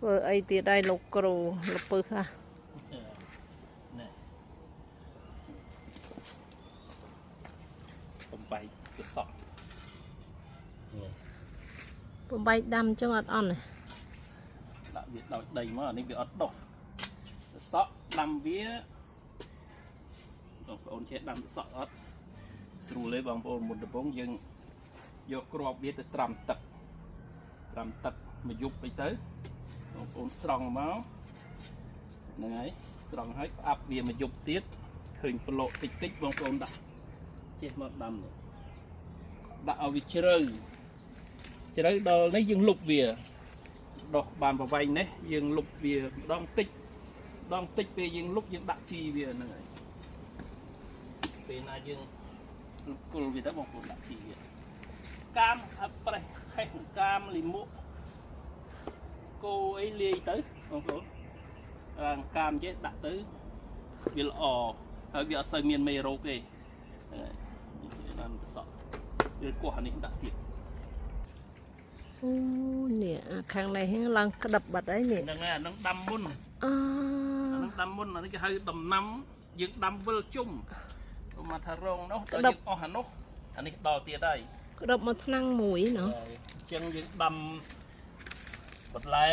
ធ្វើអីទៀតដែរលោកគ្រូលពឹសហ่ะ នេះបំបែកទៅសក់នេះ បំបែកដាំអញ្ចឹងអត់អន់ទេ ដាក់វាដោយដីមកអានេះវាអត់ដុះទៅសក់ដាំវាបងប្អូនចេះដាំទៅសក់អត់ស្រួលទេបងប្អូនមុនដំបូងយើងយកគ្រាប់វាទៅត្រាំទឹកត្រាំទឹកមួយយប់អីទៅបងប្អូនស្រង់មកហ្នឹងហើយស្រង់ហើយផ្អាប់វាមួយយប់ទៀតឃើញប្លុកតិចតិចបងប្អូនដាក់ចេះមកដាំនេះដាក់ឲ្យវាជ្រៅជ្រៅដល់នេះយើងលុបវា ដោះបានប្រវែងនេះយើងលុបវាម្ដងតិចម្ដងតិចពេលយើងលុបយើងដាក់ជីវាហ្នឹងហើយពេលណាយើងលុបគល់វាទៅបងប្អូនដាក់ជីវាកាមអត់ប្រេះខេះកាមលិមុគោអីលាយទៅបងប្អូនរាងកាមចេះដាក់ទៅវាល្អហើយវាអត់សូវមានមេរោគទេហ្នឹងហើយនេះបានទៅសក់យើងគោះអានេះដាក់ទៀត អូនេះអាខាងនេះហ្នឹងឡើងក្តាប់បាត់ហើយនេះ ហ្នឹងហើយអាហ្នឹងដាំមុន អ អាហ្នឹងដាំមុនអានេះគេហៅដំណាំយើងដាំវិលជុំមកថារងនោះដល់យើងអស់អានោះអានេះដល់ទៀតហើយ ក្តាប់មកថ្នាំងមួយណោះ អញ្ចឹងយើងដាំបន្លែ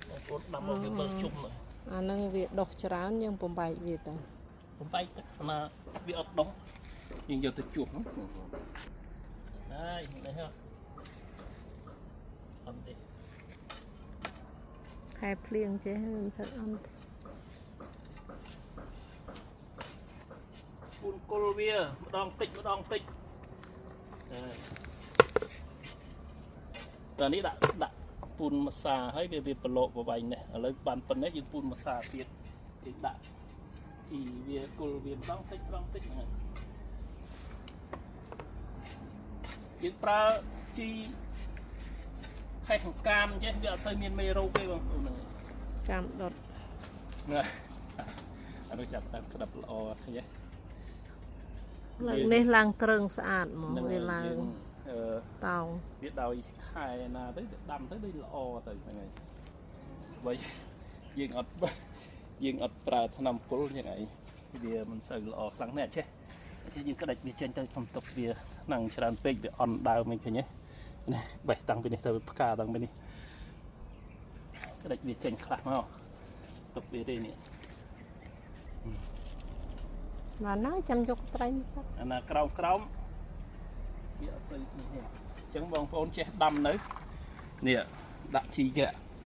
បងប្អូនដាំមកវាវិលជុំ អាហ្នឹងវាដុះច្រើនយើងបំបែកវាទៅ បំបែកទឹកណាវាអត់ដុះយើងយកទៅជួសហ្នឹងហើយនេះហ៎អត់ទេ ខែភ្លៀងចេះមិនសូវអន់ទេ ពូនគល់វាម្ដងតិចម្ដងតិចហើយតើនេះដាក់ដាក់ពូនម្សាហើយវាវាប្រឡូកប្រវែងនេះឥឡូវបានប៉ុណ្ណេះយើងពូនម្សាទៀតយើងដាក់ជីវាគល់វាម្ដងតិចម្ដងតិចហ្នឹងហើយយើងប្រើជីខេះកាមចេះវាអត់សូវមានមេរោគទេបងប្អូនហ្នឹងហើយ ចាំដុត ណាអានោះចាប់តាមក្តាប់ល្អឃើញទេ ឡើងនេះឡើងត្រឹងស្អាតហ្មង ហ្នឹង វាឡើង ហើយយើងអឺ តោង វាដោយខែណាទៅដាំទៅដូចល្អទៅហ្នឹងហើយបើយើងអត់យើងអត់ប្រើថ្នាំពុលយ៉ាងអីវាមិនសូវល្អខ្លាំងណាស់ចេះចេះយើងក្តាច់វាចេញទៅក្នុងទុកវាខ្លាំងច្រើនពេកវាអន់ដើមអីឃើញទេនេះបេះតាំងពីនេះទៅផ្កាតាំងពីនេះក្តាច់វាចេញខ្លះមកទុកវាទេនេះ បានហើយចាំយកត្រីមកកាត់ អាណាក្រោមក្រោមវាអត់សូវនេះទេអញ្ចឹងបងប្អូនចេះដាំនៅនេះដាក់ជីចេះ